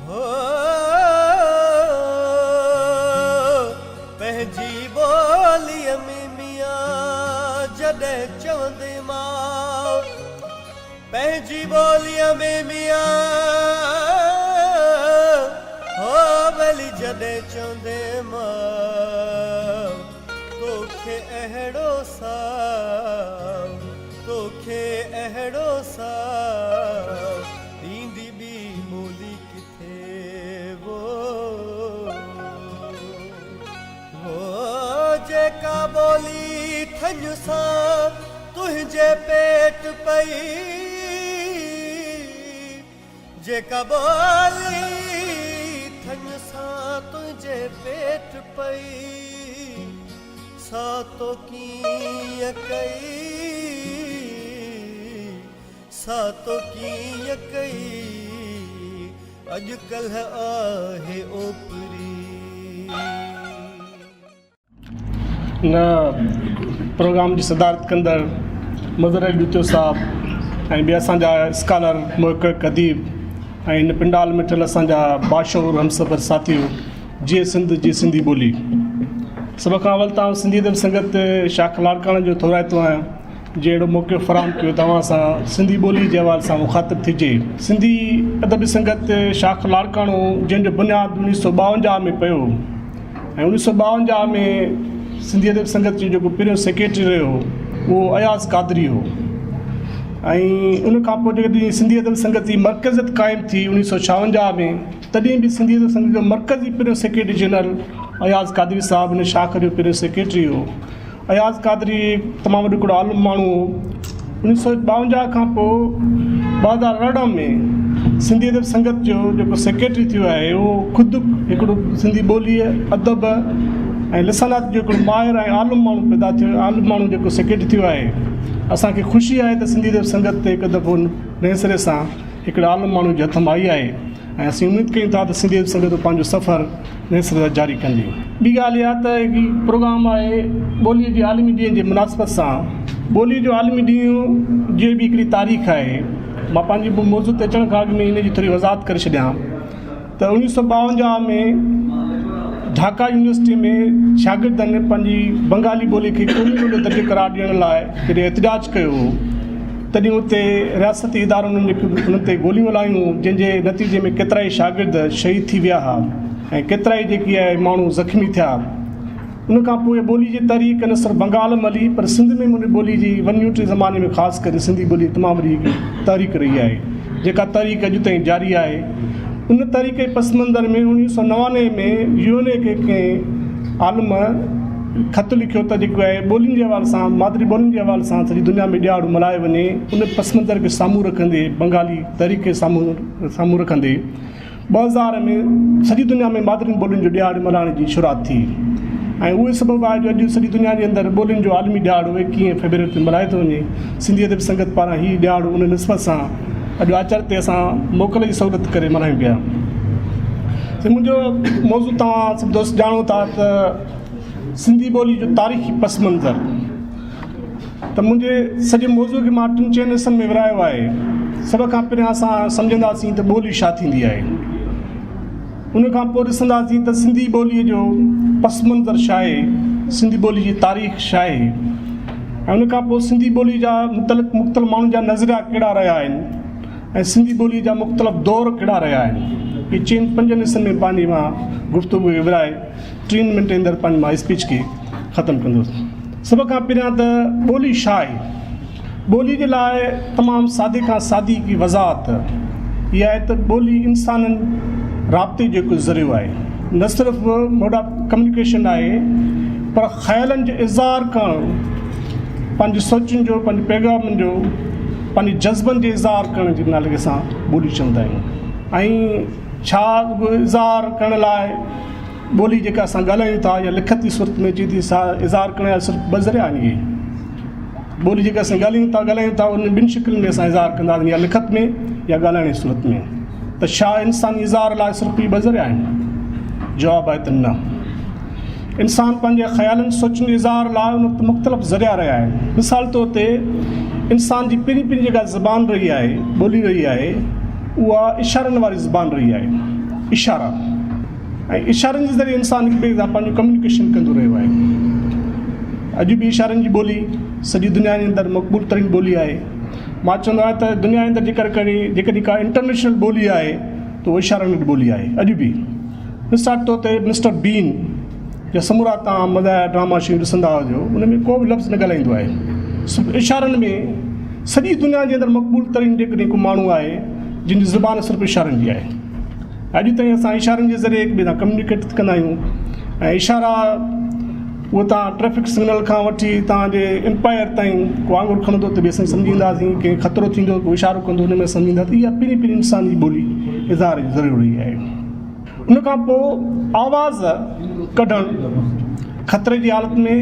هو پنهنجي ٻوليء ۾ ميان جڏهن چوندي ماء پنهنجي ٻوليء ۾ ميان هو ڀلي جڏهن چوندي ماء توکي اهڙو ساء توکي اهڙو ساء ڏيندي ٻي ٻولي ڪٿي وو وو جيڪا ٻولي ٿڃ سان تنهنجي پيٽ پئي جيڪا ٻولي ٿڃ سان تنهنجي پيٽ پئي سا تو ڪيئن ڪئي سا تو ڪيئن ڪئي اڄڪلهه آهي اوپري. هن پروگرام جي صدارت ڪندڙ مظهر علي ڏتيو صاحب ۽ ٻيا اسان جا اسڪالر محقق اديب ۽ هن پنڊال ۾ ٺل اسان جا باشعور همسفر ساٿيو جيئي سنڌ جيئي سنڌي ٻولي سڀ کان اول ته آئون سنڌي ادب سنگت شاخ لاڙڪاڻي جو ٿورائتو آهيان جي اهڙو موقعو فراهم ڪيو ته اوهان سان سنڌي ٻولي جي حوالي سان مخاطب ٿجي. سنڌي ادبي سنگت شاخ لاڙڪاڻو جنهن جو بنياد اڻويهه سو ٻاونجاهه ۾ پيو ۽ اڻويهه سو ٻاونجاهه ۾ سنڌي ادبي سنگت جو جيڪو پهريون سيڪريٽري رهيو اهو اياز قادري هو ۽ ان کان پوء جڏهن سنڌي ادبي سنگت جي مرڪزيت قائم ٿي اڻويهه سو ڇاونجاهه ۾ تڏهن به سنڌي ادبي سنگت جو مرڪزي پهريون سيڪريٽري جنرل اياز قادري صاحب ان شاخ جو پهريون سيڪريٽري هو. اياز قادري تمام وڏو هڪڙو عالم ماڻهو هو. اڻويهه سؤ ٻاونجاهه کان پوء 2018 ۾ سنڌي ادب سنگت جو جيڪو سيڪريٽري ٿيو آهي اهو خود هڪڙو سنڌي ٻوليء، ادب ۽ لسانيات جو هڪڙو ماهر ۽ عالم ماڻهو پيدا ٿيو عالم ماڻهو جيڪو سيڪريٽري ٿيو آهي. اسان کي خوشي آهي ته سنڌي ادب سنگت تي هڪ دفعو نئين سري سان هڪڙي عالم ماڻهو جي هٿ ۾ آئي آهي ۽ اسين اميد ڪيون ٿا ته سنڌي ادب سنگت پنهنجو سفر نئين سري سان جاري ڪندي. ٻي ڳالهه اها ته هي پروگرام آهي ٻوليء جي عالمي ڏينهن جي مناسبت سان. ٻوليء جو عالمي ڏينهن جي به هڪڙي تاريخ آهي. مان پنهنجي موضوع تي اچڻ کان اڳ ۾ ان جي ٿوري وضاحت ڪري ڇڏيان ته اڻويهه سو ٻاونجاهه ۾ ڍاڪا يونيورسٽيء ۾ شاگردن پنهنجي بنگالي ٻوليء کي قومي ٻوليء جو درجو قرار ڏيڻ لاء جڏهن احتجاج ڪيو هو تڏهن اتي رياستي ادارن انهن تي گوليون هلايون جنهن جي نتيجي ۾ ڪيترائي شاگرد شهيد ٿي ويا ها ۽ ڪيترائي جيڪي آهي ماڻهو زخمي ٿيا. ان کان پوء ٻولي جي تحريڪ نه صرف بنگال ۾ هلي پر سنڌ ۾ به ان ٻولي جي ون يونٽ جي زماني ۾ خاص ڪري سنڌي ٻولي تمام وڏي هڪ تحريڪ رهي آهي جيڪا تحريڪ اڄ تائين جاري آهي. ان تحريڪ جي پس منظر ۾ اڻويهه سو نوانوي ۾ يو اين اي کي ڪنهن عالم خط لکيو ته جيڪو آهي ٻولين جي حوالي سان مادري ٻولين جي حوالي سان سڄي دنيا ۾ ڏهاڙو ملهايو وڃي ان پس منظر کي سامهون رکندي بنگالي تحريڪ کي سامهون سامهون رکندي 2000 ۾ سڄي دنيا ۾ مادرين ٻولين جو ڏهاڙو ملهائڻ جي شروعات ٿي ۽ اهو ئي سبب آهي جو اڄ سڄي دنيا جي اندر ٻولين جو عالمي ڏهاڙو ايڪيهين فيبروري تي ملهايو ٿو وڃي سنڌي ادبي سنگت پاران هي ڏهاڙو ان نسبت سان اڄ آچر تي اسان موڪل جي سهولت ڪري ملهايون پيا. سائين منهنجو موضوع توهان سڀ دوست ڄاڻو ٿا ته سنڌي ٻولي جو تاريخي پس منظر ته منهنجي سڄي موضوع کي مان ٽن چئن حصن ۾ ورهايو آهي. سڀ کان پهريان اسان سمجهنداسين ته ٻولي ڇا ٿيندي آهي. ان کان پوء ڏسنداسين ته سنڌي ٻوليء جو پس منظر ڇا آهي، سنڌي ٻوليء جي تاريخ ڇا آهي ۽ ان کان پوء سنڌي ٻوليء جا متعلق مختلف ماڻهن جا نظريا ڪهڙا رهيا آهن ۽ سنڌي ٻوليء جا مختلف دور ڪهڙا رهيا آهن. اهي چئن پنجن حصن ۾ پنهنجي مان گفتگو کي ورهائي ٽن منٽن اندر پنهنجي مان اسپيچ کي ختم ڪندس. سڀ کان پهريان ته ٻولي ڇا آهي؟ ٻولي جي لاء تمام سادي کان سادي هڪ وضاحت اها آهي ته ٻولي انسانن رابطي جو هڪ ذريعو آهي. نه صرف موڊ آف ڪميونيڪيشن آهي پر خيالن جو اظهار ڪرڻ، پنهنجي سوچن جو، پنهنجي پيغامن جو، پنهنجي جذبن جي اظهار ڪرڻ جي نالي کي اسان ٻولي چوندا آهيون ۽ ڇا رڳو اظهار ڪرڻ لاء ٻولي جيڪا اسان ڳالهايون ٿا يا لکت جي صورت ۾ اچي ٿي سا اظهار ڪرڻ جا صرف ٻه ذريعا آهن اهي ٻولي جيڪا اسان ڳالهايون ٿا ڳالهايون ٿا ان ٻن شڪلن ۾ اسان اظهار ڪنداسين يا لکت ۾ يا ڳالهائڻ جي صورت ۾ ته ڇا انساني اظهار لاء صرف اهي ٻه ذريعا آهن جواب آهي ته نه انسان پنهنجي خيالن سوچن جي اظهار لاء ان وقت مختلف ذريعا رهيا آهن مثال طور تي انسان جي پهرين پهرين جيڪا زبان رهي آهي ٻولي رهي آهي اها اشارن واري زبان رهي آهي. اشارا ۽ اشارن جي ذريعي انسان هڪ ٻئي سان پنهنجو ڪميونيڪيشن ڪندو رهيو آهي. اڄ به اشارن جي ٻولي سڄي دنيا جي اندر مقبول ترين ٻولي آهي. مان چوندو آهيان ته دنيا جي اندر جيڪر جيڪڏهن ڪا انٽرنيشنل ٻولي آهي ته اها اشارن جي ٻولي آهي اڄ به. مثال طور تي مسٽر بين جا سمورا توهان مزاحيه ڊراما شيون ڏسندا هجو ان ۾ ڪو به لفظ نه ڳالهائيندو آهي صرف اشارن ۾ سڄي دنيا جي اندر مقبول ترين جيڪڏهن ڪو ماڻهو آهي جنهن جي زبان صرف اشارن جي آهي. اڄ تائين اسان اشارن جي ذريعي هڪ ٻئي سان ڪميونيڪيٽ ڪندا آهيون ۽ اشارا اهو تان ٽريفڪ سگنل کان وٺي تان جي امپائر تائين ڪو آڱر کڻندو ته به اسان سمجهي وينداسين ڪنهن خطرو ٿيندو ڪو اشارو ڪندو ان ۾ سمجهي وينداسين اها پهرين پهرين انسان جي ٻولي اظهار جو ذريعو رهي آهي ان کان پوء آواز ڪڍڻ خطري جي حالت ۾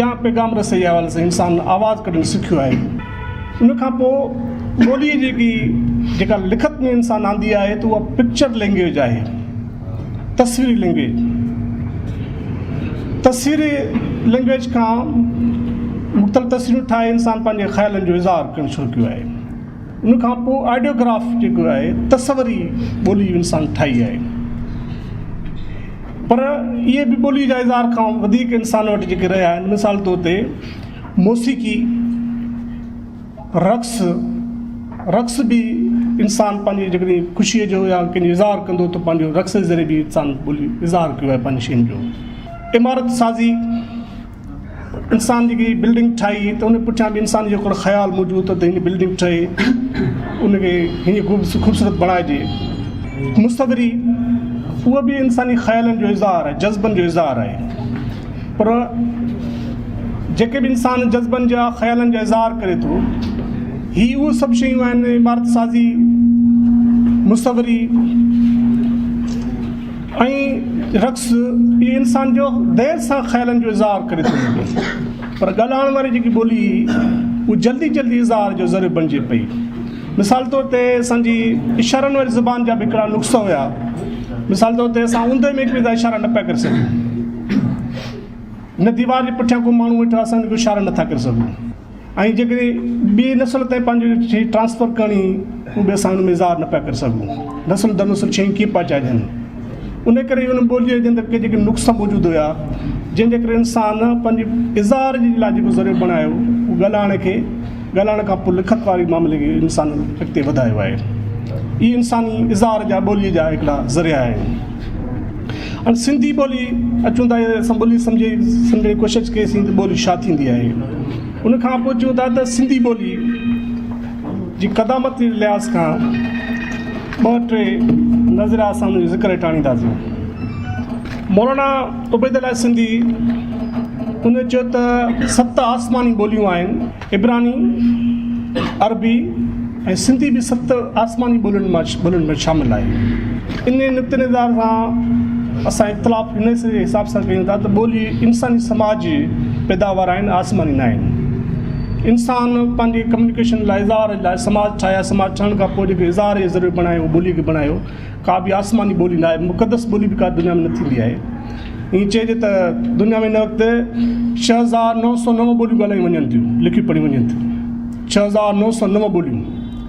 يا پيغام رسي جي حوالي سان انسان آواز ڪڍڻ سکيو آهي ان کان پوء ٻولي جيڪي جيڪا لکت ۾ انسان آندي آهي ته اها پڪچر لينگويج آهي تصويري لينگويج تصويري لينگويج کان مختلف تصويرون ٺاهي انسان پنهنجي خيالن جو اظهار ڪرڻ شروع ڪيو آهي ان کان پوء آڊيوگراف جيڪو آهي تصوري ٻولي انسان ٺاهي آهي پر اهي به ٻولي جا اظهار کان وڌيڪ انسان وٽ جيڪي رهيا آهن مثال طور تي موسيقي، رقص، رقص به انسان پنهنجي جيڪڏهن خوشيء جو يا ڪنهن جو اظهار ڪندو ته پنهنجو رقص جي ذريعي به انسان ٻولي اظهار ڪيو آهي پنهنجي شين جو. عمارت سازي، انسان جيڪي بلڊنگ ٺاهي ته ان پٺيان به انسان جو هڪڙو خيال موجود ته هن بلڊنگ ٺهي ان کي هيئن خوبصورت بڻائجي. مصوري، اهو به انساني خيالن جو اظهار آهي، جذبن جو اظهار آهي. پر جيڪي به انسان جذبن جا خيالن جا اظهار ڪري ٿو هي اهي سڀ شيون آهن عمارت سازي مصوري ۽ رقص اهي انسان جو دير سان خيالن جو اظهار ڪري ٿو پر ڳالهائڻ واري جيڪي ٻولي هو جلدي جلدي اظهار جو ذريعو بڻجي پئي مثال طور تي اسان جي اشارن واري زبان جا به هڪڙا نقص هيا مثال طور تي اسان اوندهه ۾ هڪ ٻئي سان اشارا نه پيا ڪري سگهون هن ديوار جي پٺيان ڪو ماڻهو ويٺو آهي اسان ان کي اشارا نٿا ڪري سگهون ۽ جيڪڏهن ٻي نسل تائين پنهنجي شيء ٽرانسفر ڪرڻي اهو به اسان ان ۾ اظهار نه پيا ڪري سگهون نسل در نسل شيون ڪيئن پهچائجن ان ڪري ان ٻوليء جي اندر ڪي جيڪي نقص موجود هيا جنهن جي ڪري انسان پنهنجي اظهار جي لاء جيڪو ذريعو بڻايو اهو ڳالهائڻ کي ڳالهائڻ کان پوء لکت واري معاملي کي انسان اڳتي وڌايو آهي. اهي انساني اظهار جا ٻوليء جا هڪڙا ذريعا آهن. هاڻي سنڌي ٻولي اچون ٿا اسان ٻولي سمجهي سمجهڻ جي ڪوشش ڪئي سين ته ٻولي ڇا ٿيندي آهي. ان کان پوء چون ٿا ته سنڌي ٻولي جي قدامت جي لحاظ کان ٻه ٽي نظريا اسان ان جو ذڪر هيٺ آڻينداسين. مولانا عبيدالله سنڌي ان چيو ته ست آسماني ٻوليون آهن. عبراني، عربي ۽ سنڌي به ست آسماني ٻولين مان ٻولين ۾ شامل آهي. انهيء نقطه نظر سان اسان اختلاف هن حساب سان ڪيون ٿا ته ٻولي انساني سماج جي پيداوار آهن، آسماني نه آهن. انسان پنهنجي ڪميونيڪيشن لاء اظهار لاء سماج ٺاهيا، سماج ٺهڻ کان پوء جيڪي اظهار جي ذريعو بڻايو اهو ٻوليء کي بڻايو. ڪا به آسماني ٻولي نه آهي، مقدس ٻولي به ڪا دنيا ۾ نه ٿيندي آهي. ائين چئجي ته دنيا ۾ هن وقت 6909 ٻوليون ڳالهايون وڃن ٿيون، لکيون پڙهيون وڃن ٿيون. 6909 ٻوليون.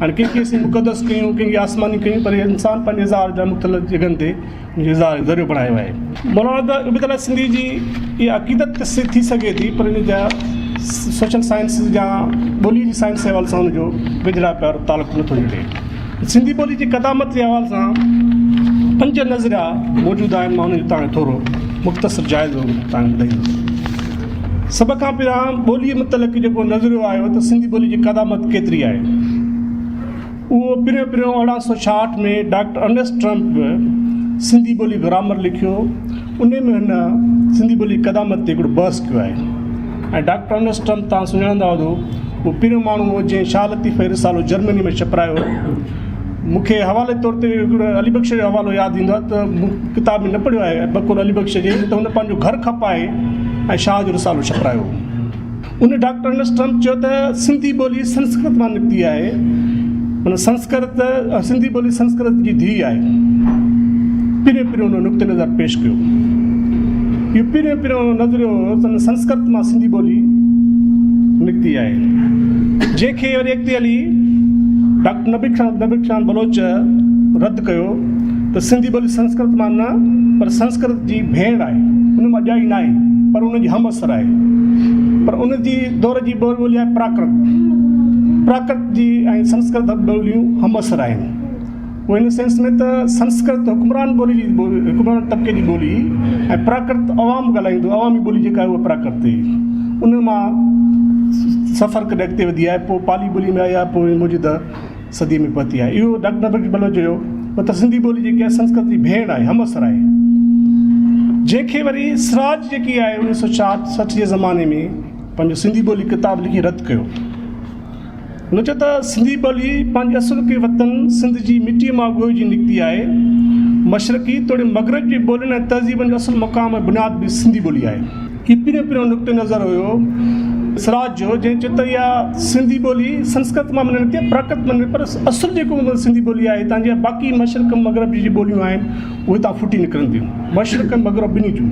هاڻي ڪنهن کي اسين مقدس ڪيون، ڪنهن کي آسماني ڪيون، پر انسان پنهنجي اظهار جا مختلف جڳهن تي ان جو اظهار جو ذريعو بڻايو آهي. مولانا عبيدالله سنڌي جي اها عقيدت ته ٿي سگهي ٿي پر ان جا سوشل سائنس يا ٻوليء جي سائنس جي حوالي سان ان جو ويجهڙائپ وارو تعلق نٿو جڙي. سنڌي ٻولي جي قدامت جي حوالي سان پنج نظريا موجود آهن، مان انهن جو توهان کي ٿورو مختصر جائزو توهان کي ٻڌائيندس. سڀ کان پهريان ٻوليء متعلق جيڪو نظريو آيو ته سنڌي ٻولي جي قدامت ڪيتري آهي، اهو پهريون پهريون 1866 ۾ ڊاڪٽر ارنيسٽ ٽرمپ سنڌي ٻولي گرامر لکيو، انهي ۾ هن سنڌي ٻولي جي قدامت تي هڪڙو بحث ڪيو آهي ۽ ڊاڪٽر ارنيسٽ ٽرمپ توهان سڃاڻندا هوندو، هو پهريون ماڻهو هو جنهن شاهه لطيف جو رسالو جرمني ۾ ڇپرايو. مون کي حوالي طور تي هڪڙو علي بخش جو حوالو ياد ايندو آهي ته مون ڪتاب ۾ نه پڙهيو آهي بقول علي بخش جي ته هن پنهنجو گهر کپائي ۽ شاهه جو رسالو ڇپرايو. ان ڊاڪٽر ارنسٽ ٽرمپ چيو ته سنڌي ٻولي سنسڪرت مان نڪتي آهي معنيٰ سنسڪرت سنڌي ٻولي سنسڪرت جي ڌيء آهي. پهريون پهريون هن نقطه نظر پيش ڪيو. اهو پهريون پهريون نظريو هو ته سنسڪرت مان سنڌي ٻولي نڪتي آهي، جنهن کي وري اڳتي هلي ڊاڪٽر نبي خان بلوچ رد ڪيو ته سنڌي ٻولي سنسڪرت مان نه پر سنسڪرت جي ڀيڻ آهي، ان مان ڄائي ناهي پر ان جي همعصر آهي. پر ان جي دور جي ٻولي آهي پراڪرت. پراڪرت جي ۽ سنسڪرت ٻوليون همعصر آهن. اهو ان سينس ۾ ته سنسڪرت حڪمران ٻولي جي حڪمران طبقي جي ٻولي هئي ۽ پراڪرت عوام ڳالهائيندو عوامي ٻولي جيڪا آهي اها پراڪرت هئي. ان مان سفر ڪري اڳتي وڌي آهي پوء پالي ٻولي ۾ آئي آهي پوء موجوده صديء ۾ پهتي آهي. اهو ڊاڪٽر نبي بخش بلوچ چيو هو ته سنڌي ٻولي جيڪي آهي سنسڪرت جي ڀيڻ آهي، همعصر آهي. جنهن کي وري سراج جيڪي آهي اڻويهه سو 60 جي زماني ۾ پنهنجو سنڌي ٻولي ڪتاب لکي رد ڪيو. هن چيو ته سنڌي ٻولي پنهنجي اصلوڪي وطن سنڌ جي مٽيء مان ڳوهجي نڪتي آهي. مشرقي توڙي مغرب جي ٻولين ۽ تهذيبن جو اصل مقام ۽ بنياد به سنڌي ٻولي آهي. هي پهريون پهريون نقطه نظر هيو سراج جو، جنهن چيو ته اها سنڌي ٻولي سنسڪرت مان به نه نڪتي آهي، پراڪرت مان نه نڪتي، پر اصل جيڪو سنڌي ٻولي آهي هتان جي باقي مشرق ۽ مغرب جي جي ٻوليون آهن اهي هتان ڦٽي نڪرن ٿيون، مشرق ۽ مغرب ٻنهي جون.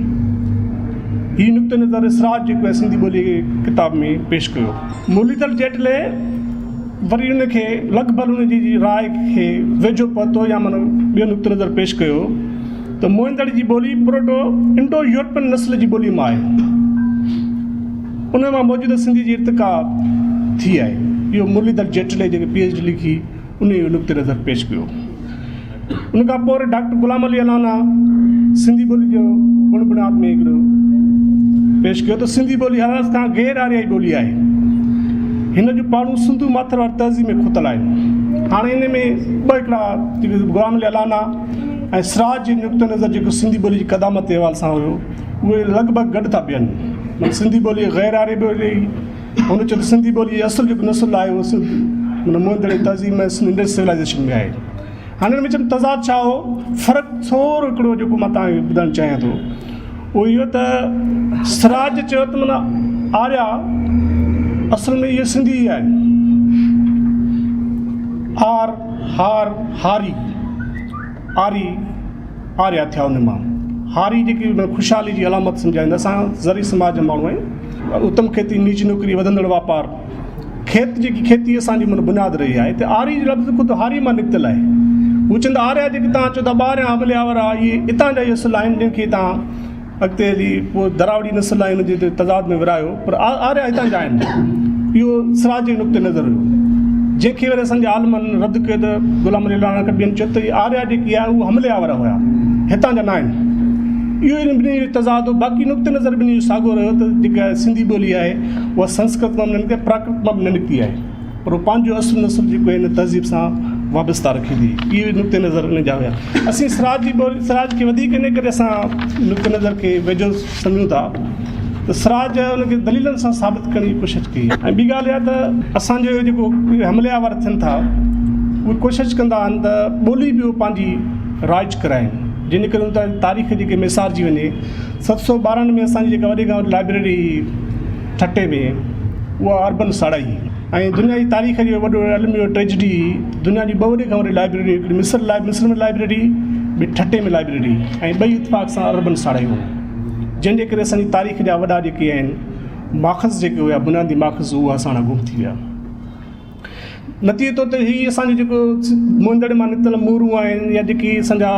هي نقطه نظر سراج جيڪو آهي سنڌي ٻولي جي ڪتاب ۾ پيش ڪيو. مرليڌر جيٽلي وري ان کي لڳ ڀڳ ان جي راء کي ويجهو پهتو يا معنيٰ ٻيو نقطه نظر پيش ڪيو ته موهندڙ جي ٻولي پروٽو انڊو يورپين نسل جي ٻولي مان آهي. ان مان موجوده سنڌي جي ارتقا ٿي آهي. اهو مرليڌر جيٽلي جيڪي پي ايڇ ڊي لکي ان اهو نقطه نظر پيش ڪيو. ان کان پوء وري ڊاڪٽر غلام علي الانا سنڌي ٻولي جو بڻ بڻياد ۾ هڪڙو پيش ڪيو ته سنڌي ٻولي هر لحاظ کان غير آريائي ٻولي آهي. هن جون پاڙون سنڌو ماٿر واري تهذيب ۾ کتل آهن. هاڻي ان ۾ ٻه هڪڙا غلام علي الانا ۽ سراج جي نقطه نظر جيڪو سنڌي ٻولي جي قدامت جي حوالي سان هيو اهي لڳ ڀڳ گڏ ٿا بيهن. معنيٰ سنڌي ٻولي غير آري ٻولي هن چيو ته سنڌي ٻولي جي اصل جيڪو نسل آهي اهو سنڌ معنيٰ موهن دڙي تهذيب ۾ انڊس سولائيزيشن ۾ آهي. هاڻي ان وچ ۾ تضاد ڇا هو؟ فرق ٿورو هڪڙو جيڪو مان توهان کي ٻڌائڻ چاهيان ٿو اهو اهو ته سراج چيو ته معنيٰ آريا اصل ۾ اهي سنڌي ئي آهن. آر، هار، هاري، آري، آريا ٿيا ان مان. هاري جيڪي خوشحالي جي علامت سمجهيا ويندا. اسان زرعي سماج جا ماڻهو آهيون. اتم کيتي، نيچ نوڪري، وڌندڙ واپار، کيت جيڪي کيتي اسان جي معنيٰ بنياد رهي آهي ته آري جو لفظ خود هاري مان نڪتل آهي. هو چون ٿا آريا جيڪي توهان چئو ٿا ٻاهريان حملي آور ها اهي اتان جا ئي اصل آهن جن کي توهان اڳتي هلي پوء دراوڙي نسل آهن جي تضاد ۾ ورهايو پر آريا هتان جا آهن. اهو سراج جو نقطه نظر هيو. جنهن کي وري اسان جي عالمن رد ڪيو ته غلام علي لاڙاڻ کان ٻين چيو ته اهي آريا جيڪي آهي اهي حملي آور هيا هتان جا نه آهن. اهو ئي ٻنهي جو تضاد هو باقي نقطه نظر ٻنهي جو ساڳيو رهيو ته جيڪا سنڌي ٻولي آهي اها سنسڪرت مان به نه نڪتي آهي پراڪرت مان به نه نڪتي آهي پر اهو پنهنجو اصل نسل جيڪو آهي هن تهذيب سان وابسته رکي ٿي. اهي ئي نقطه نظر انهن جا هيا. اسين سراج جي ٻولي سراج کي وڌيڪ ان ڪري اسان نقطه نظر کي ويجهو سمجهون ٿا ته سراج ان کي دليلن سان ثابت ڪرڻ جي ڪوشش ڪئي ۽ ٻي ڳالهه اها ته اسان جو جيڪو حملي آور ٿين ٿا اهي ڪوشش ڪندا آهن ته ٻولي به اهي پنهنجي رائج ڪرائين جنهن جي ڪري ان تان تاريخ جيڪي ميسارجي وڃي. 712 ۾ اسان جي جيڪا وڏي کان وڏي لائبريري هئي ٺٽي ۾ اها عربن ساڙائي ۽ دنيا جي تاريخ جو وڏو الميو ٽريجڊي هئي. دنيا جي ٻه وڏي کان وڏي لائبريري هڪڙي مصر مصر ۾ لائبريري ٻي ٺٽي ۾ لائبريري ۽ ٻئي اتفاق سان عربن ساڙايون جنهن جي ڪري اسان جي تاريخ جا وڏا جيڪي آهن ماخذ جيڪي هيا بنيادي ماخذ اهي اسان کان گم ٿي ويا. نتيجي طور تي هي اسان جو جيڪو موهندڙي مان نڪتل مورون آهن يا جيڪي اسان جا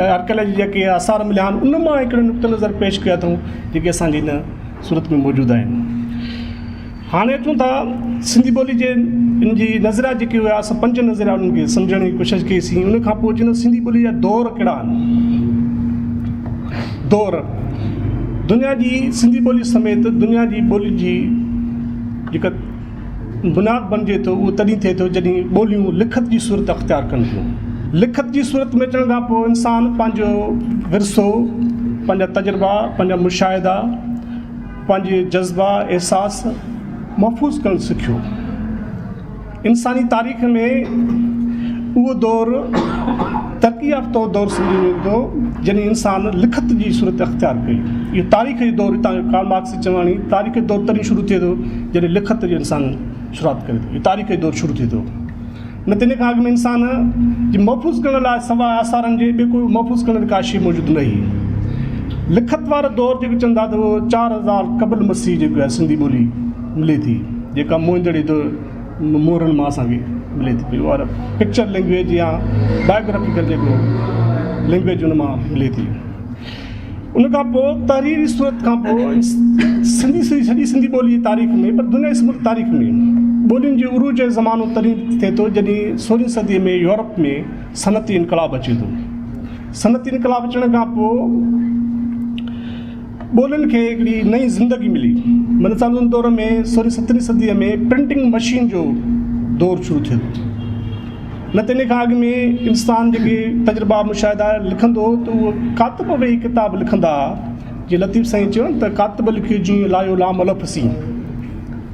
آرڪيالاجي جيڪي آثار مليا آهن ان مان هڪڙو نقطه نظر پيش ڪيا اٿئون جيڪي اسان جي هن صورت ۾ موجود آهن. هاڻي اچون ٿا سنڌي ٻولي جي ان جي نظريا جيڪي هيا اسان پنج نظريا انهن کي سمجهڻ جي ڪوشش ڪئي سين ان کان پوء اچون ٿا سنڌي ٻولي جا دور ڪهڙا آهن. دور دنيا جي سنڌي ٻولي سميت دنيا جي ٻولي جي جيڪا بنياد بڻجي ٿو اهو تڏهن ٿئي ٿو جڏهن ٻوليون لکت جي صورت اختيار ڪن ٿيون. لکت جي صورت ۾ اچڻ کان پوء انسان پنهنجو ورثو، پنهنجا تجربا، پنهنجا مشاهدا، پنهنجي جذبا، احساس محفوظ ڪرڻ سکيو. انساني تاريخ ۾ اهو دور ترقي يافته دور سمجهيو وڃي ٿو جڏهن انسان لکت جي صورت اختيار ڪئي. اهو تاريخ جو دور هتان جو ڪارل مارڪس جي چواڻي تاريخ جو دور تڏهن شروع ٿئي ٿو جڏهن لکت جو انسان شروعات ڪري ٿو. اهو تاريخ جو دور شروع ٿئي ٿو. نه ته ان کان اڳ ۾ انسان جي محفوظ ڪرڻ لاء سواء آثارن جي ٻيو ڪوئي محفوظ ڪرڻ جي ڪا شيء موجود نه هئي. لکت وارو دور جيڪو چون ٿا ته اهو 4000 قبل مسيح جيڪو آهي سنڌي ٻولي ملي ٿي جيڪا موهن جهڙي دور مورن مان اسان کي ملي ٿي پئي اها پڪچر لينگويج يا بايوگرافيڪل جيڪو لينگويج ان مان ملي ٿي. ان کان پوء تحريري صورت کان پوء سنڌي سڄي سنڌي ٻولي جي تاريخ ۾ پر دنيا جي سموري تاريخ ۾ ٻولين جي عروج جو زمانو تڏهن ٿئي ٿو جڏهن سورهين صدي ۾ يورپ ۾ صنعتي انقلاب اچي ٿو. صنعتي انقلاب اچڻ کان پوء ٻولين کي هڪڙي نئين زندگي ملي. مطلب ان دور ۾ سورهين سترهين صدي ۾ پرنٽنگ مشين جو دور شروع ٿئي ٿو. نه ته ان کان اڳ ۾ انسان جيڪي تجربا مشاهدا لکندو هو ته اهو ڪاتب ويهي ڪتاب لکندا ها. جيئن لطيف سائين چيو نه ته ڪاتب لکيو جيئن لايو لام الف سين.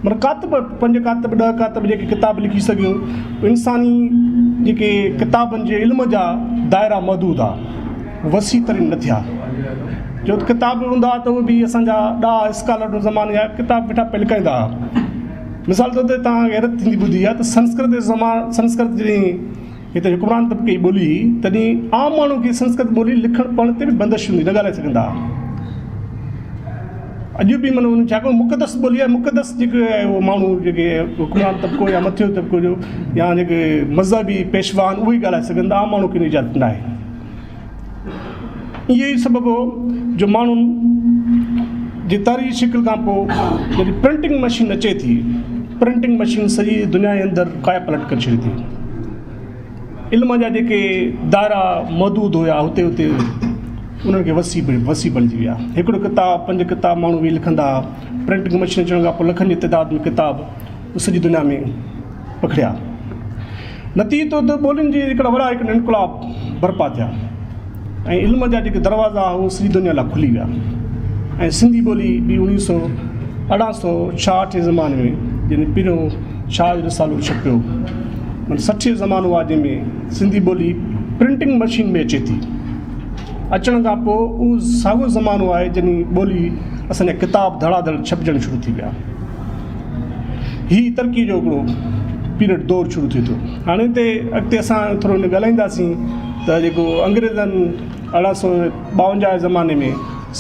معنيٰ ڪاتب پنج ڪاتب ڏهه ڪاتب جيڪي ڪتاب لکي سگهيو. انساني جيڪي ڪتابن جي علم جا دائرا محدود ها وسيع ترين نه ٿيا. جو ڪتاب هوندا ها ته اهي به اسان جا ڏاها اسڪالر ان زماني جا ڪتاب ويٺا پيا لکائيندا ها. مثال طور تي توهان کي حيرت ٿيندي ٻڌي آهي ته سنسڪرت جي زمان سنسڪرت جڏهن هتي حڪمران طبقي جي ٻولي هئي تڏهن عام ماڻهو کي سنسڪرت ٻولي لکڻ پڙهڻ تي به بندش هوندي نه ڳالهائي سگهندا هئا. اڄ به معنيٰ ان ڇاڪاڻ مقدس ٻولي آهي مقدس جيڪي آهي اهو ماڻهو جيڪي حڪمران طبقو يا مٿيون طبقو جو يا جيڪي مذهبي پيشوا آهن اهي ئي ڳالهائي سگهن ٿا عام ماڻهو کي ان جي اجازت ناهي. اهو ئي سبب هو جو ماڻهن جي تاريخي شڪل کان پوء جڏهن پرنٽنگ مشين اچي ٿي، پرنٽنگ مشين سڄي دنيا جي اندر ڪايا پلٽ ڪري ڇڏي ٿي. علم جا جيڪي دائرا محدود هيا هتي هتي انهن کي وسيع وسيع بڻجي ويا. هڪڙو ڪتاب پنج ڪتاب ماڻهو ويهي لکندا هئا، پرنٽنگ مشين اچڻ کان پوء لکن جي تعداد ۾ ڪتاب سڄي دنيا ۾ پکڙيا. نتيجي طور تي ٻولين جي هڪڙا وڏا هڪ انقلاب برپا ٿيا ۽ علم جا جيڪي دروازا هئا اهي سڄي دنيا لاء کلي ويا ۽ سنڌي ٻولي به اوڻيهه سو ارڙهن سو ڇاهٺ جي زماني ۾ جڏهن پهريون شاهه جو رسالو ڇپيو معنيٰ 60 جو زمانو آهي جنهن ۾ سنڌي ٻولي پرنٽنگ مشين ۾ اچي ٿي اچڻ کان پوء اهو ساڳيو زمانو آهي جڏهن ٻولي اسان جا ڪتاب ڌڙا ڌڙ ڇپجڻ شروع ٿي ويا. هي ترقي جو هڪڙو پيريڊ دور شروع ٿئي ٿو. هاڻي هتي اڳتي اسان ٿورو ان ڳالهائينداسين ته جيڪو انگريزن 1852 جي زماني ۾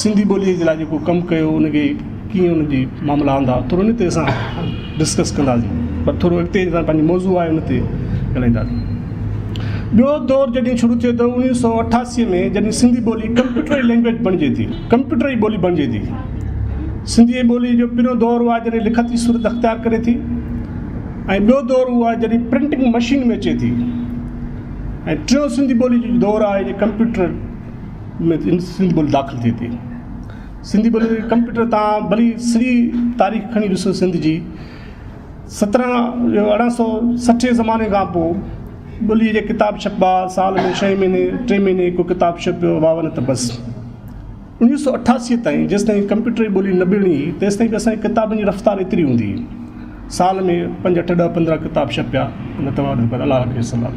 سنڌي ٻوليء جي لاء جيڪو ڪم ڪيو ان کي ڪيئن ان جي معاملا آندا ٿورو ان تي اسان ڊسڪس ڪنداسين پر ٿورو اڳتي اسان پنهنجو موضوع آهي ان تي ڳالهائينداسين. ٻيو دور جڏهن شروع ٿيو ته 1988 ۾ جڏهن سنڌي ٻولي ڪمپيوٽري لينگويج بڻجي ٿي ڪمپيوٽري ٻولي بڻجي ٿي. سنڌي ٻوليء جو پهريون دور اهو آهي جڏهن لکت جي صورت اختيار ڪري ٿي ۽ ٻيو دور اهو آهي جڏهن پرنٽنگ مشين ۾ اچي ٿي ۽ ٽيون سنڌي ٻوليء جو دور آهي جي ڪمپيوٽر ۾ سنڌي ٻولي داخل ٿئي ٿي. سنڌي ٻولي ڪمپيوٽر تان ڀلي سڄي تاريخ کڻي ڏسو سنڌ جي سترهن 1860 جي زماني کان پوء ٻوليء جي ڪتاب ڇپبا سال ۾ ڇهين مهيني ٽي مهيني هڪ ڪتاب ڇپيو واهه نه ته بس. 1988 تائين جيستائين ڪمپيوٽري ٻولي نه بڻي هئي تيستائين به اسان جي ڪتابن جي رفتار ايتري هوندي هئي. سال ۾ پنج اٺ ڏهه 15 ڪتاب ڇپيا نه ته پر الله رکي سلام.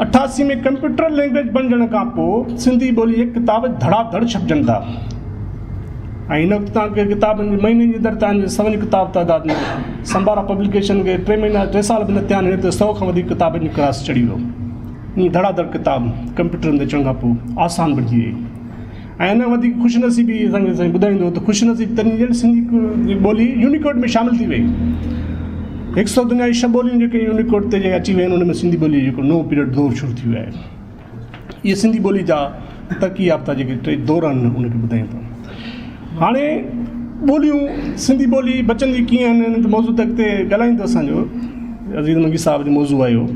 88 ۾ ڪمپيوٽر لينگويج بڻجڻ کان پوء سنڌي ٻولي جا ڪتاب ڌڙا ڌڙ ڇپجن ٿا ۽ هن وقت توهان کي ڪتابن جي مهيني جي اندر توهان جي سون ڪتاب تعداد ۾ سمبارا پبليڪيشن کي ٽي مهينا ٽي سال به نه ٿيا آهن هن تي سو کان وڌيڪ ڪتابن جي ڪراس چڙهي ويو. ائين ڌڙا ڌڙ ڪتاب ڪمپيوٽرن تي اچڻ کان پوء آسان بڻجي وئي ۽ ان کان وڌيڪ خوش نصيبي اسان کي سائين ٻڌائيندو ته خوش نصيب تڏهن ڄڻ سنڌي ٻولي يونيڪوڊ ۾ شامل ٿي وئي. هڪ سو دنيا جي ڇهه ٻوليون جيڪي يونيڪوڊ تي جيڪي اچي ويون آهن ان ۾ سنڌي ٻولي جو جيڪو نئون پيريڊ دور شروع ٿي ويو آهي. اهي سنڌي ٻولي جا ترقي يافته جيڪي ٽي دور آهن ان کي ٻڌايون ٿا. هاڻي ٻوليون سنڌي ٻولي بچندي ڪيئن آهن ان تي موضوع تي اڳتي ڳالهائيندو اسان جو عزيز منگي صاحب جو موضوع آهي اهو.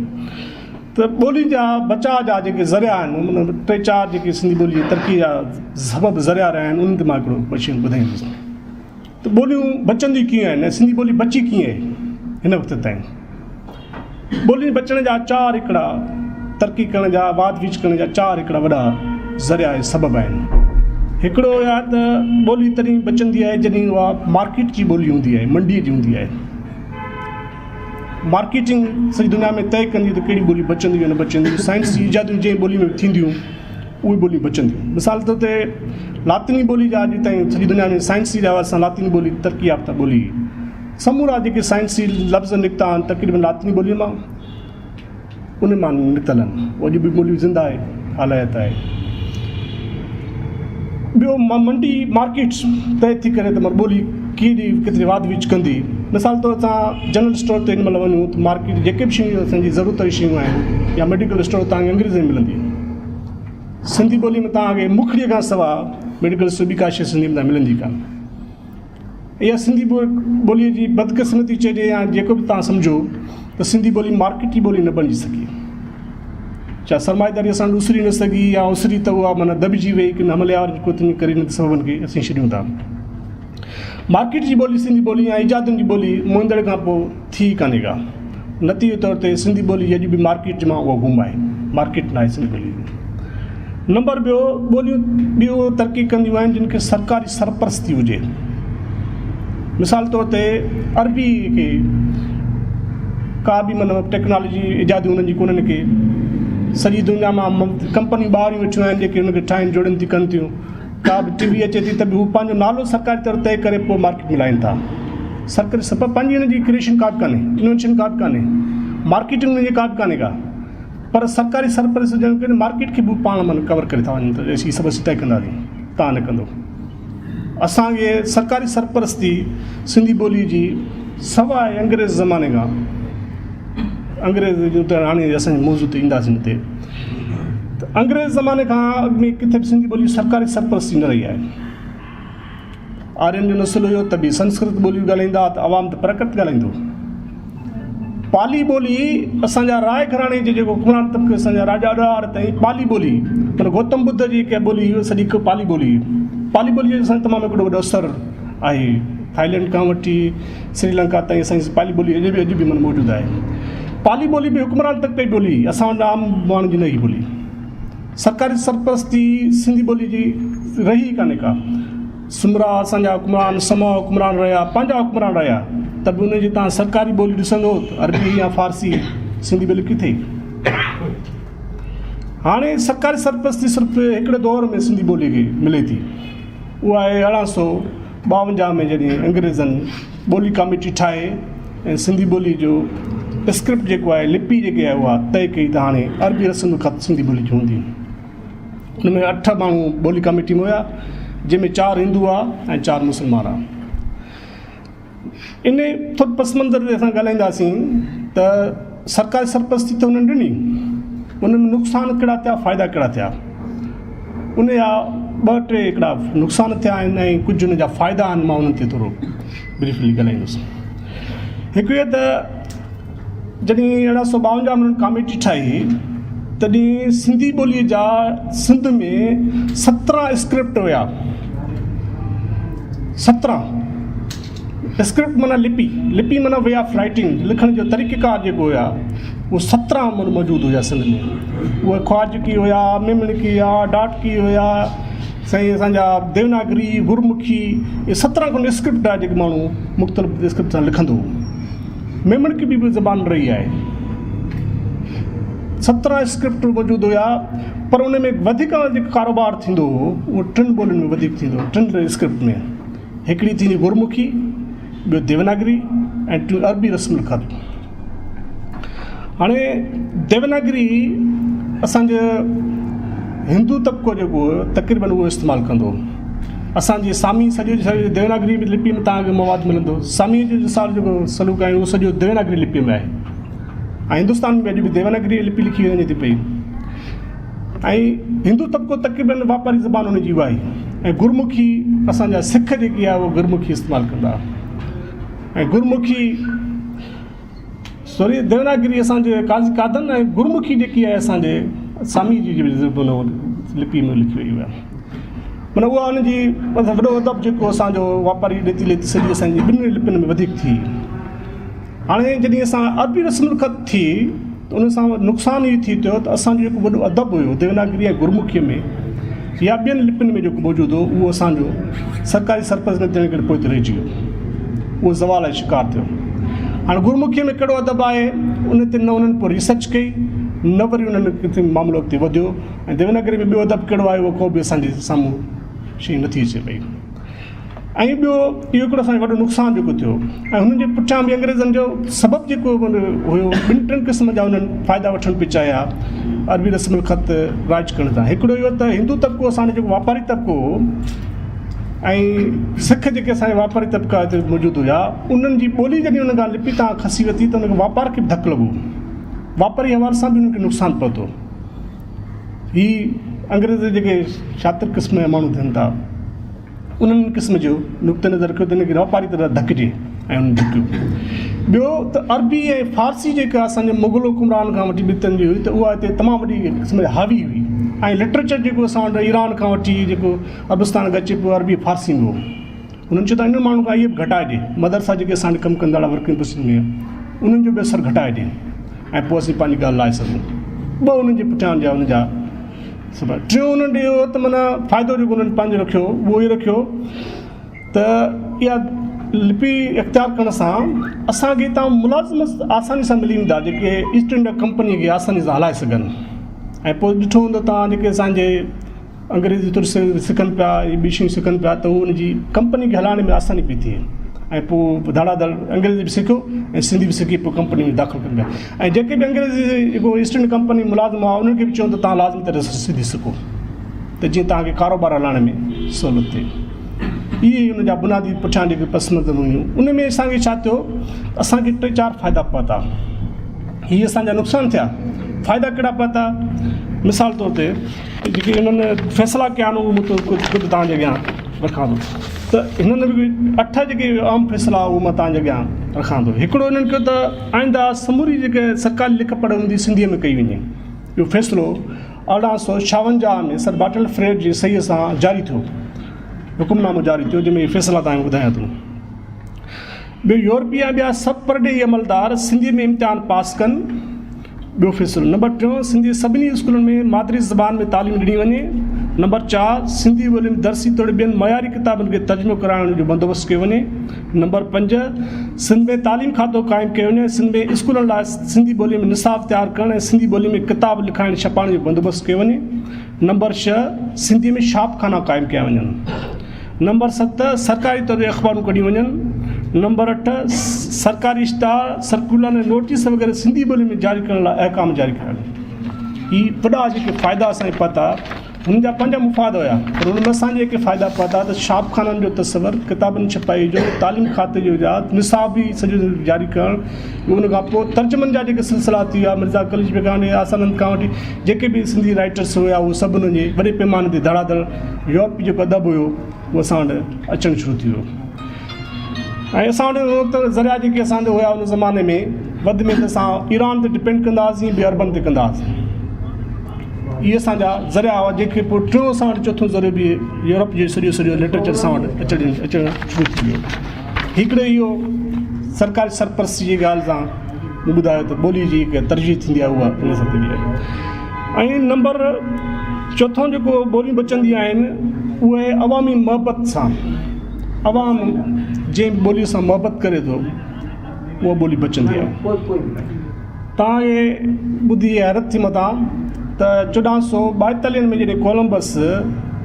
ته ٻولي جا بچاء جا جيڪي ذريعا آهن ان ۾ ٽي چار جيڪي سنڌي ٻولي جي ترقي جا سبب ذريعا رهيا آهن انهن تي مان هڪڙو ٻه شيون ٻڌائيندس ته ٻوليون بچنديون ڪيئن آهن ۽ سنڌي ٻولي بچي ڪيئن آهي هن وقت تائين ٻولين بچڻ جا چار هڪڙا ترقي ڪرڻ جا واڌ ويجهه ڪرڻ جا چار هڪڙا وڏا ذريعا ۽ سبب آهن هڪڙو اهو آهي ته ٻولي تڏهن بچندي آهي جڏهن اها مارڪيٽ جي ٻولي هوندي آهي منڊي جي هوندي آهي مارڪيٽنگ سڄي دنيا ۾ طئي ڪندي ته ڪهڙي ٻولي بچندي يا نه بچندي. سائنس جي ايجادون جنهن ٻولي ۾ به ٿينديون اهي ٻوليون بچنديون. مثال طور تي لاطيني ٻولي جا اڄ تائين سڄي دنيا ۾ سائنسي حوالي سان لاطيني ٻولي ترقي يافته ٻولي هئي. سمورا جيڪي سائنسي لفظ نڪتا آهن تقريبن لاطيني ٻولي مان ان مان نڪتل آهن. اڄ به ٻولي زنده آهي حالت آهي. ٻيو منڊي مارڪيٽ طئي ٿي ڪري ته ٻولي ڪيڏي ڪيتري واڌ ويجهه ڪندي. مثال طور اسان جنرل اسٽور تي هن مهل وڃون ته مارڪيٽ جيڪي به شيون اسان جي ضرورت جون شيون آهن يا ميڊيڪل اسٽور تان انگريزي ۾ ملندي. سنڌي ٻولي ۾ توهان کي مکڙيء کان سواء ميڊيڪل سو ٻي ڪا شيء سنڌي ۾ توهان ملندي ڪانه. اها سنڌي ٻوليء جي بدقسمتي چئجي يا جيڪو به توهان سمجهو ته سنڌي ٻولي مارڪيٽي ٻولي نه بڻجي سگهي. ڇا سرمائيداري اسان وٽ اسري نه سگهي يا اسري ته اها معنيٰ دٻجي وئي ڪن حملي آور قوتن جي ڪري انهن سببن کي اسين ڇڏيون ٿا. مارڪيٽ جي ٻولي سنڌي ٻولي يا ايجادن جي ٻولي موهيندڙ کان پوء ٿي ئي ڪانهي ڪا. نتيجي طور تي سنڌي ٻولي اڄ به مارڪيٽ مان اها گم آهي. مارڪيٽ ناهي سنڌي ٻولي جو. نمبر ٻيو ٻوليون ٻيون ترقي ڪنديون آهن جن کي سرڪاري سرپرستي هجي. مثال طور تي عربي کي ڪا به مطلب ٽيڪنالاجي ايجاديون انهن جي ڪونهن ڪي. سڄي دنيا مان ڪمپنيون ٻاهريون ويٺيون آهن جيڪي ان کي ٺاهين جوڙين ٿيون ڪن ٿيون. ڪا به ٽي وي اچي ٿي ته به هو پنهنجو نالو سرڪاري طور طئي ڪري پوء مارڪيٽ ۾ لائين ٿا. سرڪاري سپر پنهنجي ان جي ڪريئيشن ڪا به ڪانهي، انوينشن ڪا به ڪانهي، مارڪيٽنگ ان جي ڪا به ڪانهي ڪا پر سرڪاري سرپرست هجڻ ڪري مارڪيٽ کي به پاڻ من ڪور ڪري ٿا وڃن ته هي سڀ اسين طئي ڪنداسين تان نه ڪندو. اسان کي سرڪاري سرپرستي سنڌي ٻولي جي سواء انگريز زماني کان انگريز جو ته هاڻي اسان جي موضوع تي اينداسين هتي ته انگريز زماني کان اڳ ۾ ڪٿي به سنڌي ٻولي سرڪاري سرپرستي نه رهي آهي. آرين جو نسل هيو ته به سنسڪرت ٻوليون ڳالهائيندا ته عوام ته پراڪرت ڳالهائيندو. پالي ٻولي اسان جا راء گهراڻي جي جيڪو حڪمران طبقي اسان جا راجا ڏاهر تائين پالي ٻولي معنيٰ گوتم ٻڌ جي جيڪا ٻولي هئي سڄي هڪ پالي ٻولي هئي. پالي ٻولي جو اسان تي تمام هڪڙو وڏو اثر آهي. ٿائيلينڊ کان وٺي سري لنڪا تائين اسان جي پالي ٻولي اڄ به اڄ به معنيٰ موجود آهي. پالي ٻولي به حڪمران طبقي جي ٻولي هئي، اسان وٽ عام ماڻهن جي نه هئي ٻولي. سرڪاري سرپرستي سنڌي ٻولي جي رهي ئي ڪانهي ڪا. سومرا اسان جا حڪمران، سما حڪمران رهيا، پنهنجا حڪمران رهيا ته به انهن جي توهان سرڪاري ٻولي ڏسندو ته عربي يا فارسي، سنڌي ٻولي ڪٿي؟ هاڻي سرڪاري سرپرستي صرف هڪڙي دور ۾ سنڌي ٻولي کي ملي ٿي. اها آهي 1852 ۾ جڏهن انگريزن ٻولي ڪاميٽي ٺاهي ۽ سنڌي ٻولي جو اسڪرپٽ جيڪو آهي لپي جيڪي آهي اها طئي ڪئي ته هاڻي عربي رسم الخط سنڌي ٻولي جي هوندي. ان ۾ اٺ ماڻهو ٻولي ڪاميٽي ۾ هيا جنهن ۾ چار هندو هئا ۽ چار مسلمان هئا. ان ٿوري پس منظر تي اسان ڳالهائينداسين ته سرڪاري سرپرستي ته انهن ڏني ان ۾ نقصان ڪهڙا ٿيا فائدا ڪهڙا ٿيا ان جا ٻه ٽي هڪڙا نقصان ٿيا آهن ۽ ڪجهه ان جا فائدا آهن مان انهن تي ٿورو بريفلي ڳالهائيندس هڪ هي ته جڏهن 1852 ۾ انهن ڪاميٽي ٺاهي تڏهن سنڌي ٻوليء جا سنڌ ۾ 17 اسڪرپٽ هيا 17 اسڪرپٽ معنيٰ لپي لپي معنيٰ وي آف رائٽنگ لکڻ جو طريقيڪار جيڪو هيا اهو 17 معنيٰ موجود هيا سنڌ ۾ اهي خواجڪي هيا ميمڻڪي هيا ڊاٽڪي هيا سائين اسان جا ديوناگري گرمکي اهي 17 کن اسڪرپٽ آهي جيڪي ماڻهو مختلف اسڪرپٽ سان لکندو هو ميمڻڪي به زبان رهي آهي. 17 اسڪرپٽ موجود هيا پر ان ۾ وڌيڪ جيڪو ڪاروبار ٿيندو هو اهو ٽن ٻولين ۾ وڌيڪ ٿيندو هو ٽن اسڪرپٽ ۾ هڪڙي ٿيندي گرمکي ٻيو ديوناگري ۽ ٽيون عربي رسم الخط هاڻي ديوناگري اسانجو هندو طبقو جيڪو هو تقريبن اهو استعمال ڪندو هو اسان جي سامي سڄو جو سڄو ديوناگري لپي ۾ توهان کي مواد ملندو. سامي جو رسالو جيڪو سلوڪ آهي اهو سڄو ديوناگري لپي ۾ آهي ۽ هندستان ۾ اڄ به ديوناگري لپي لکي وڃي ٿي پئي ۽ هندو طبقو تقريبن واپاري زبان ان جي اها آهي ۽ گرمکي اسان جا سک جيڪي آهي اهو گرمکي استعمال ڪندا ۽ گرمکي سوري ديوناگري اسان جي قاضي قادن ۽ گرمکي جيڪي آهي اسان جي سامي جي لپي ۾ لکي وئي آهي معنيٰ اها ان جي وڏو ادب جيڪو اسان جو واپاري ڏيتي ليتي سڄي اسان جي ٻنهي لپين ۾ وڌيڪ ٿي. هاڻي جڏهن اسان عربي رسم الخط ٿي ته ان سان نقصان اهو ٿي ٿيو ته اسان جو جيڪو وڏو ادب هيو ديوناگري ۽ گرمکيء ۾ يا ٻين لپين ۾ جيڪو موجود هو اهو اسان جو سرڪاري سرپرست نه ٿيڻ ڪري پوئتي رهجي ويو. اهو زوال جو شڪار ٿيو. هاڻي گرمکيء ۾ ڪهڙو ادب آهي ان تي نه انهن پوء ريسرچ ڪئي نه وري انهن ڪٿي معاملو اڳتي وڌيو. ۽ ديوناگري ۾ ٻيو ادب ڪهڙو آهي اهو ڪو به اسان جي سامهون شيء نٿي اچي پئي ۽ ٻيو اهو هڪڙو اسان جو وڏو نقصان جيڪو ٿيو ۽ هنن جي پٺيان به انگريزن جو سبب جيڪو هيو ٻن ٽن قسم جا انهن فائدا وٺڻ پئي چاهيا عربي رسم الخط رائج ڪرڻ سان هڪڙو اهو ته هندو طبقو اسان جو جيڪو واپاري طبقو هو ۽ سک جيڪي اسان جا واپاري طبقا هتي موجود هيا انهن جي ٻولي جڏهن انهن کان لپي تان کسي وتي ته انهن کي واپار کي به ڌڪ لڳو واپاري حوالي سان به انهن کي نقصان پهتو هي انگريز جيڪي شاطر قسم جا ماڻهو ٿين ٿا انهن قسم جو نقطه نظر رکيو ته ان کي واپاري طرح ڌڪجي ۽ انهن ڌڪيو. ٻيو ته عربي ۽ فارسي جيڪا اسان جي مغل حڪمران کان وٺي ٻتن جي هئي ته اها هتي تمام وڏي قسم جي حاوي هئي ۽ لٽريچر جيڪو اسان وٽ ايران کان وٺي جيڪو عربستان کان اچي پيو عربي فارسي ۾ هو. انهن چيو ته انهن ماڻهن کان اهي به گهٽائجي، مدرسا جيڪي اسان وٽ ڪم ڪندڙ ورڪنگ پوزيشن ۾ انهن جو به اثر گهٽائجي ۽ پوء اسين پنهنجي ڳالهه لاهي سگهون. ٻه انهن جي پٺيان جا ان جا سبب. ٽيون انهن ڏي اهو ته معنيٰ فائدو جيڪو انهن پنهنجو رکيو اهو اهو رکيو ته اها لپي اختيار ڪرڻ سان اسان کي هتان ملازم آساني سان ملي ويندا جيڪي ايسٽ انڊيا ڪمپني کي آساني سان هلائي سگهن ۽ پوء ڏٺو هوندو توهان جيڪي اسان جي انگريزي طور سکن پيا ۽ ٻيون شيون سکن پيا ته هو ان جي ڪمپني کي هلائڻ ۾ آساني پئي ٿئي ۽ پوء ڌڙا ڌڙ انگريزي به سکيو ۽ سنڌي به سکي پوء ڪمپني ۾ داخل ڪن پيا ۽ جيڪي به انگريزي جيڪو ايسٽ انڊيا ڪمپني ملازم هئا انهن کي به چيو ته توهان لازمي طرح سان سنڌي سکو ته جيئن توهان کي ڪاروبار هلائڻ ۾ سهولت ٿئي. اهي ان جا بنيادي پٺيان جيڪي پس منظر هيون ان ۾ اسان کي ڇا ٿيو اسان کي ٽي چار فائدا پهتا. هي اسان جا نقصان ٿيا فائدا ڪهڙا پهتا مثال طور تي جيڪي انهن فيصلا ڪيا آهن اهو مون ڪجهه ڪجهه توهان جي اڳيان رکان ٿو ته هنن به اٺ جيڪي اهم فيصلا اهو مان توهان جي اڳيان رکان ٿو هڪڙو انهن ڪيو ته آئنده سموري جيڪي سرڪاري لک پڙهه هوندي سنڌيء ۾ ڪئي وڃي اهو فيصلو 1856 ۾ سر باٽل فريڊ جي صحيح سان جاري ٿيو حڪم نامو جاري ٿيو جنهن ۾ اهي فيصلا توهان کي ٻڌايان ٿو ٻيو يورپي ۽ ٻيا سڀ پرڏيهي عملدار سنڌيء ۾ امتحان پاس ڪن. ٻيو فيصلو. نمبر ٽيون، سنڌي سڀني اسڪولن ۾ مادري زبان ۾ تعليم ڏني وڃي. نمبر چار، سنڌي ٻولي ۾ درسي توڙي ٻين معياري ڪتابن کي ترجمو ڪرائڻ جو بندوبست ڪيو وڃي. نمبر پنج، سنڌ ۾ تعليم کاتو قائم ڪيو وڃي ۽ سنڌ ۾ اسڪولن لاء سنڌي ٻوليء ۾ نصاب تيار ڪرڻ ۽ سنڌي ٻوليء ۾ ڪتاب لکائڻ ڇپائڻ جو بندوبست ڪيو وڃي. نمبر ڇهه، سنڌيء ۾ شاپ خانا قائم ڪيا وڃن. نمبر ست، سرڪاري طور تي اخبارون ڪڍيون وڃن. نمبر اٺ، سرڪاري اشتهار، سرڪيولر ۽ نوٽيس وغيره سنڌي ٻولي ۾ جاري ڪرڻ لاء احڪام جاري ڪيا وڃن. هي وڏا جيڪي فائدا اسان کي پهتا، هن جا پنهنجا مفاد هيا، پر ان ۾ اسان جي جيڪي فائدا پهتا ته ڇاپ خانن جو تصور، ڪتابن ڇپائي جو، تعليم کاتي جو ايجاد، نصاب به سڄو جاري ڪرڻ، ان کان پوء ترجمن جا جيڪي سلسلا ٿي ويا، مرزا قليچ بيگ کان وٺي آسانند کان وٺي جيڪي به سنڌي رائيٽرس هيا اهي سڀ انهن جي وڏي پيماني تي ڌڙا ڌڙ يورپي جيڪو ادب هيو اهو اسان وٽ اچڻ شروع ٿي ويو ۽ اسان وٽ ان وقت ذريعا جيڪي اسان جو هيا ان زماني ۾ وڌ ۾ اسان ايران تي ڊپينڊ ڪندا هئاسين ٻي عربن تي ڪندا هئاسين اهي اسان جا ذريعا هئا جيڪي پوء ٽيون اسان وٽ چوٿون ذريعو به يورپ جو سڄو سڄو لٽريچر اسان وٽ اچڻ اچڻ شروع ٿي ويو هڪڙو اهو سرڪاري سرپرستي جي ڳالهه سان مون ٻڌايو ته ٻولي جي هڪ ترجيح ٿيندي آهي اها ان سان ٿيندي آهي ۽ نمبر چوٿون جيڪو ٻوليون بچنديون آهن اهي عوامي محبت سان عوام جنهن به ٻولي سان محبت ڪري ٿو اها ٻولي بچندي آهي توهان کي ٻڌي حيرت ٿي متان ته 1442 ۾ جڏهن ڪولمبس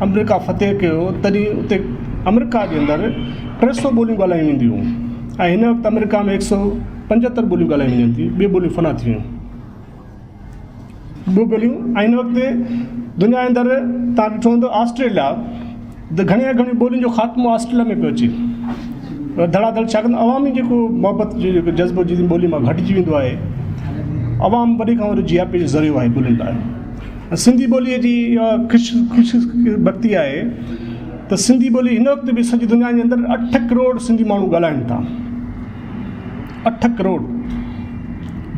آمريڪا فتح ڪيو تڏهن اتي آمريڪا جي اندر 300 ٻوليون ڳالهايون وينديون هيون ۽ هن وقت آمريڪا ۾ 175 ٻوليون ڳالهايون وڃن ٿيون ٻي ٻوليون فنا ٿي ويون ٻيون ٻوليون ۽ هن وقت دنيا جي اندر تان ڏٺو هوندو آسٽريليا ته گهڻي کان گهڻي ٻولين جو خاتمو آسٽريليا ۾ پيو اچي ڌڙا ڌڙ ڇاڪاڻ ته عوامي جيڪو محبت جو جيڪو جذبو جي ٻولي مان گهٽجي ويندو آهي عوام وڏي کان وڏو جياپي جو ذريعو آهي ٻولين لاء سنڌي ٻوليء جي اها خوش خوش بختي آهي ته سنڌي ٻولي هن وقت به سڄي دنيا جي اندر اٺ ڪروڙ سنڌي ماڻهو ڳالهائن ٿا اٺ ڪروڙ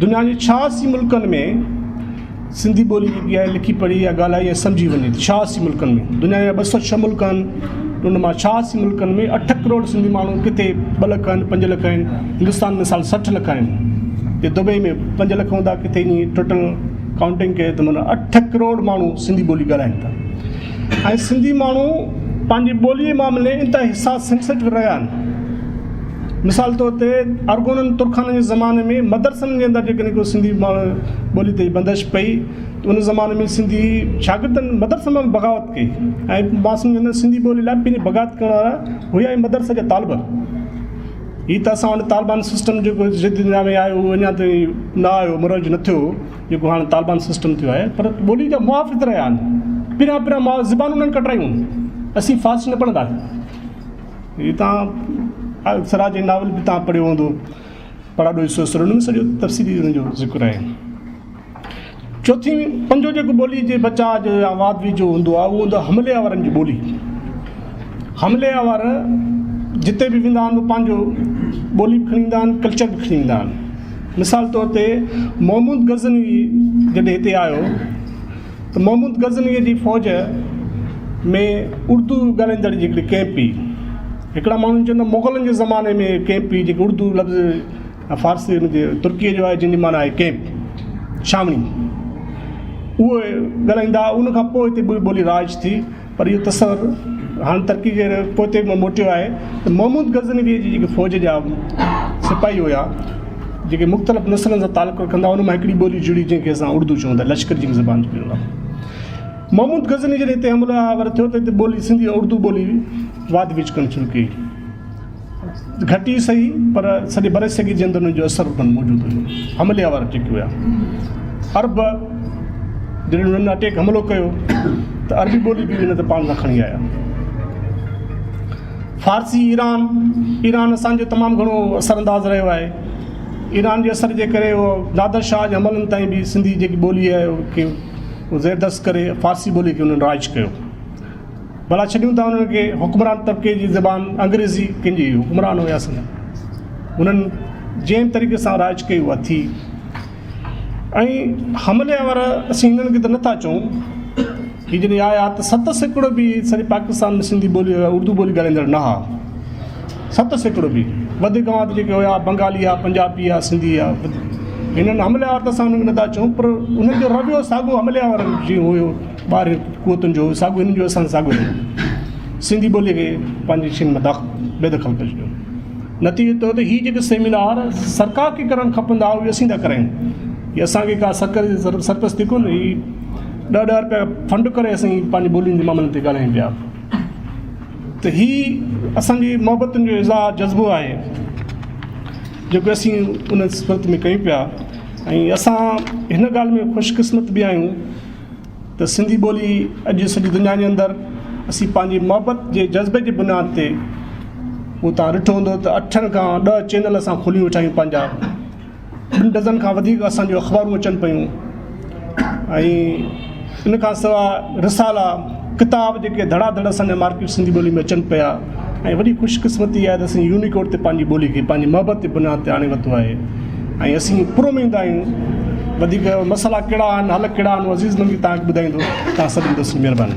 دنيا جي 86 ملڪن ۾ سنڌي ٻولي جيڪي آهي لکي پڙهي يا ڳالهائي يا سمجهي وڃي ٿي 86 ملڪن ۾ دنيا جا 206 ملڪ آهن ان مان 86 ملڪن ۾ اٺ ڪروڙ سنڌي ماڻهو ڪٿي ٻه لک آهن پنج لک آهن هندستان ۾ سال 60 لک آهن ڪي دبئي ۾ پنج لک هوندا ڪٿي ائين ٽوٽل ڪائونٽنگ ڪئي ته معنيٰ اٺ ڪروڙ ماڻهو سنڌي ٻولي ڳالهائن ٿا ۽ سنڌي ماڻهو پنهنجي ٻوليء معاملي انتهائي حساس سينسيٽو رهيا آهن. مثال طور تي ارغونن ترخانن جي زماني ۾ مدرسن جي اندر جيڪڏهن ڪو سنڌي ماڻهو ٻولي تي بندش پئي ته ان زماني ۾ سنڌي شاگردن مدرسن مان بغاوت ڪئي ۽ مان سمجهندو سنڌي ٻولي لاء پهرين بغاوت ڪرڻ وارا هيا ئي مدرسي جا طالب. هي ته اسان وٽ طالبان سسٽم جيڪو جديد دنيا ۾ آيو اهو اڃا تائين نه آيو مروج نه ٿيو جيڪو هاڻي طالبان سسٽم ٿيو آهي پر ٻولي جا محافظ رهيا آهن پهريان پهريان محافظ زبان انهن ڪٽرايون اسين فارسي نه پڙهندا هي تان سراج جي ناول به تان پڙهيو هوندو پڙاڏو حصو سر ان ۾ سڄو تفصيلي ان جو ذڪر آهي. چوٿين پنجون جيڪو ٻولي جي بچاء جو يا واڌ ويجهه جو هوندو آهي اهو هوندو آهي حملي آورن جي ٻولي. حملي آور جتي به ويندا آهن اهي پنهنجو ٻولي به کڻي ايندا آهن ڪلچر به کڻي ايندا آهن. مثال طور تي محمود غزنوي جڏهن هتي آيو ته محمود غزنوي جي فوج ۾ اردو ڳالهائيندڙ جي هڪڙي ڪئمپ هئي. هڪڙا ماڻهو چون ٿا مغلن جي زماني ۾ ڪئمپ هئي جيڪي اردو لفظ فارسي جي ترڪيء جو آهي جنهن جي معنيٰ آهي ڪئمپ، ڇانوڻي. اهو ڳالهائيندا هئا. ان کان پوء هتي ٻي ٻولي رائج ٿي پر اهو تصور هاڻ ترڪي جي پوئتي موٽيو آهي ته محمود غزنويء جي جيڪي فوج جا سپاهي هيا جيڪي مختلف نسلن سان تعلق رکندا هئا ان مان هڪڙي ٻولي جڙي جنهن کي اسان اردو چئون ٿا لشڪر جي زبان چئون ٿا. محمود غزنوي جڏهن هتي حمله آور ٿيو ته هتي ٻولي سنڌي اردو ٻولي واڌ ويجهه ڪرڻ شروع ڪئي. گهٽ ئي سهي پر سڄي برصغير جي اندر ان جو اثر پڻ موجود هيو. حملي آور جيڪي هيا عرب جڏهن انهن اٽيڪ حملو ڪيو ته عربي ٻولي به ان تي پاڻ سان کڻي آيا. فارسي ايران ايران اسان جو تمام گهڻو اثر انداز رهيو آهي. ايران جي اثر جي ڪري اهو نادر شاهه جي حملن تائين به سنڌي جيڪي ٻولي آهي ان کي زيردست ڪري فارسي ٻولي کي انهن رائج ڪيو. ڀلا ڇڏيون ٿا انهن کي حڪمران طبقي جي زبان انگريزي ڪنهن جي حڪمران هيا سن انهن جنهن طريقي سان رائج ڪئي اها ٿي ۽ حملي آور اسين انهن کي ته نٿا چئون هي جڏهن آيا ته 7% به سڄي پاڪستان ۾ سنڌي ٻولي اردو ٻولي ڳالهائيندڙ نه هئا 7% به وڌيڪ کان وڌ جيڪي هيا بنگالي هئا پنجابي هئا سنڌي هئا هنن حملي آور ته اسان انهن کي نٿا چئون پر انهن جو رويو ساڳو حملي آورن جيئن هيو ٻاهرين قوتن جو ساڳيو هنن جو اسان ساڳيو هيو. سنڌي ٻوليء کي پنهنجي شين مان داخل بي دخل ڪري ڇڏيو. نتيجو ٿيو ته هي جيڪي سيمينار سرڪار کي ڪرڻ کپندا اهي اسين ٿا ڪرايون. هي اسان کي ڪا سرڪاري سرپرستي ڪونه هي ڏهه ڏهه رپيا فنڊ ڪري اسين پنهنجي ٻولين جي معاملن تي ڳالهايون پيا. ته هي اسان جي محبتن جو اظهار جذبو آهي جيڪو اسين ان صورت ۾ ڪيون پيا ۽ اسان هن ڳالهه ۾ خوش قسمت به آهيون ته سنڌي ٻولي اڄ سڄي دنيا جي اندر اسين پنهنجي محبت جي جذبي جي بنياد تي اهو توهان ڏٺو هوندو ته اٺن کان ڏهه چينل اسان کوليون ويٺا آهيون پنهنجا ٻن ڊزن کان وڌيڪ اسان جون اخبارون اچن پيون ۽ ان کان سواء رسالا ڪتاب جيڪي ڌڙا ڌڙ اسان جا مارڪيٽ سنڌي ٻولي ۾ اچن پيا ۽ وڏي خوش قسمتي آهي ته اسين يونيڪوڊ تي پنهنجي ٻولي کي پنهنجي محبت جي بنياد تي آڻي ورتو آهي ۽ اسين پراميد آهيون وڌيڪ مسئلا ڪهڙا آهن حل ڪهڙا آهن عزيز منگي توهان کي ٻڌائيندو توهان سڀني دوستن جي مهرباني.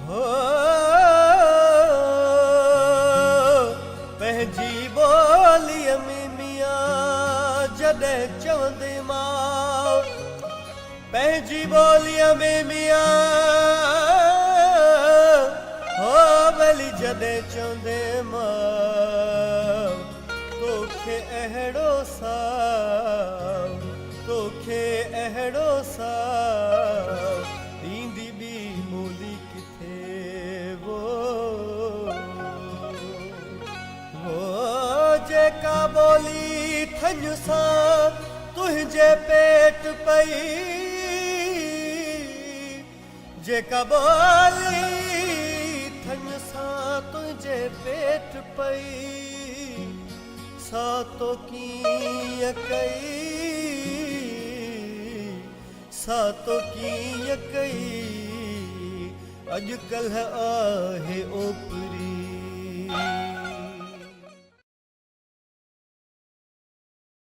هو پنهنجي ٻوليء ۾ ميان جڏهن چوندي ماء پنهنجي ٻوليء ۾ ميان هو ڀلي جڏهن چوندي ماء توکي اهڙو ساء توکي اهڙو ساء ڏيندي ٻي ٻولي ڪٿي وو وو جيڪا ٻولي ٿڃ سان تنهنجي پيٽ پئي جيڪا ٻولي ٿڃ سان تنهنجي پيٽ پئي سا تو ڪيئن ڪئي سا تو ڪيئن ڪئي اڄ ڪلهه آهي اوپري.